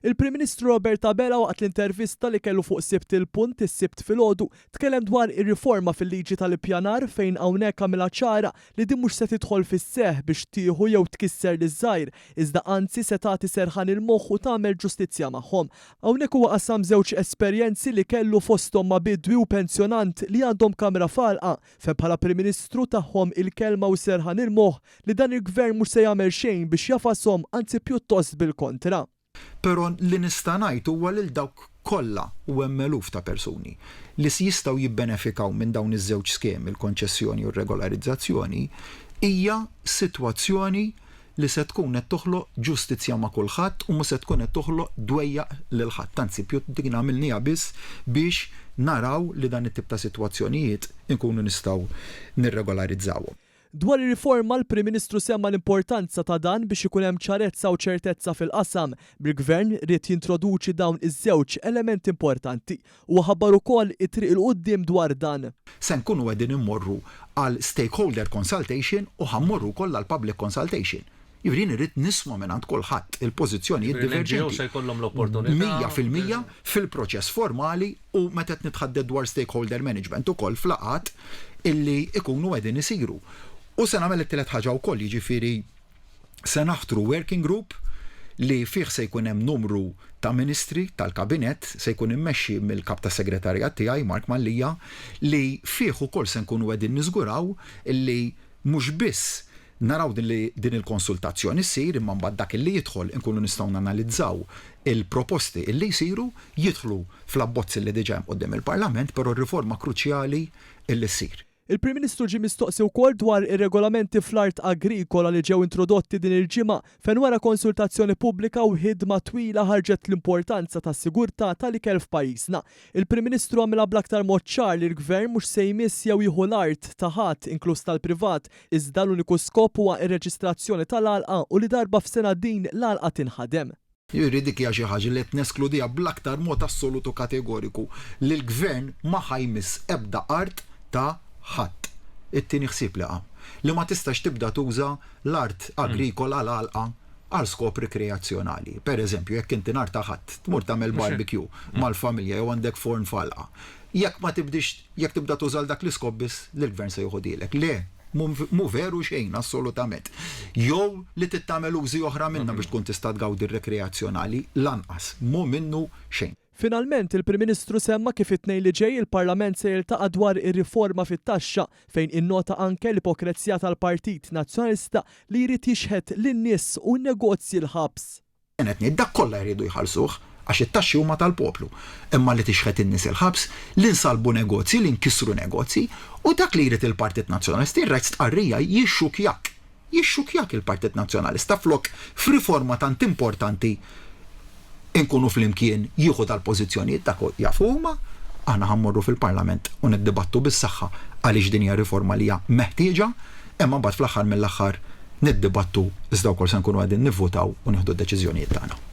Il-Prim Ministru Robert Abela waqt l-intervista li kellu fuq Sibt il-Punt is-Sibt filgħodu tkellem dwar ir-riforma fil-liġi tal-ippjanar fejn hawnhekk għamilha ċara li din mhux se tidħol fis-seħħ biex tieħu jew tkisser liż-żgħir iżda anzi se tagħti serħan il-moħħ u tagħmel ġustizzja magħhom. Hawnhekk huwa qasam żewġ esperjenzi li kellu fosthom ma' bidwi u pensjonant li għandhom kamra f'għalqa fejn bħala Prim Ministru tagħhom il-kelma u serħan il-moħħ li dan il-Gvern mhux se jagħmel xejn biex jagħfashom anzi pjuttost bil-kontra. Però li nista' ngħid huwa lil dawk kollha, u hemm eluf ta' persuni, li jistgħu jibbenefikaw minn dawn iż-żewġ skemi, il-konċessjoni u r-regolarizzazzjoni, hija sitwazzjoni li se tkun qed toħloq ġustizzja ma' kulħadd u mhu se tkun qed toħloq dwejjaq lil ħadd. Anzi, din għamilniha biss biex naraw li dan it-tip ta' sitwazzjonijiet inkunu nistgħu nirregolarizzawhom. Dwar ir-riforma, l-Prim Ministru semma l-importanza ta' dan biex ikun hemm ċarezza u ċertezza fil-qasam, bil-Gvern ried jintroduċi dawn iż-żewġ elementi importanti. Huwa ħabbar ukoll it-triq 'il quddiem dwar dan. Se nkunu qegħdin immorru għal stakeholder consultation u ħa mmorru wkoll għal public consultation. Jiġifieri jien irrid nisma' mingħand kulħadd il-pożizzjonijiet diverġenti. 100% fil-proċess formali u meta qed nitħaddet dwar stakeholder management ukoll f'laqgħat illi jkunu qegħdin isiru. U se nagħmel it-tielet ħaġa wkoll, jiġifieri se naħtru working group li fih se jkun hemm numru ta' ministri tal-kabinett, se jkun immexxi mill-kap tas-segretarjat tiegħi, Mark Mallia, li fih ukoll se nkunu qegħdin niżguraw illi mhux biss Naraw din li din il-konsultazzjoni ssir imma mbagħad dak illi jidħol inkunu nistgħu nanalizzaw il-proposti illi jsiru, jidħlu fl-abbozz illi diġà hemm quddiem il-Parlament, però r-riforma kruċjali illi ssir. Il-Prim Ministru ġie mistoqsi wkoll dwar ir-regolamenti fl-art agrikola li ġew introdotti din il-ġimgħa fejn wara konsultazzjoni pubblika u ħidma twila ħarġet l-importanza tas-sigurtà tal-ikel f'pajjiżna. Il-Prim Ministru għamilha bl-aktar mod ċar li l-Gvern mhux se jmiss jew jieħu l-art ta' ħadd, inkluż tal-privat, iżda l-uniku skop huwa r-reġistrazzjoni tal-għalqa u li darba f'sena din l-għalqa tinħadem. Jiġifieri dik hija xi ħaġa li qed neskludiha bl-aktar mod assolut u kategoriku li l-Gvern ma ħa jmiss ebda art ta' ħadd. It-tieni ħsieb li qam, li ma tistax tibda tuża l-art agrikola, l-għalqa, għal skop rikreazzjonali. Per eżempju, jekk inti nhar ta' Ħadd tmur tagħmel barbecue mal-familja jew għandek forn f'għalqa, jekk ma tibdix, jekk tibda tuża għal dak l-iskop biss, l-Gvern se joħodhielek. Le, mhu veru xejn assolutament. Jew li trid tagħmel użi oħra minnha biex tkun tista' tgawdi r-rekreazzjonali, lanqas, mhu minnu xejn. Finalment, il-Prim Ministru semma kif it-Tnejn li ġej il-Parlament se jiltaqa' dwar ir-riforma fit-taxxa, fejn innota anke l-ipokrezija tal-Partit Nazzjonalista li jrid jixħet lin-nies u n-negozji l-ħabs. Jien qed ngħid dak kollha jridu jħallsuh għax it-taxxi huma tal-poplu. Imma li tixħet in-nies il-ħabs, li nsallbu negozji, li nkissru negozji, u dak li jrid il-Partit Nazzjonalista, jien rajt stqarrija jixxukjak. Jixxukkjak il-Partit Nazzjonalista flok f'riforma tant importanti nkunu flimkien jieħu dal-pożizzjonijiet dak jafu huma, aħna ħa mmorru fil-Parlament u niddibattu bis-saħħa għaliex din hija riforma li hija meħtieġa, imma mbagħad fl-aħħar mill-aħħar niddibattu iżda wkoll se nkunu qegħdin nivvutaw u nieħdu d-deċiżjonijiet tagħna.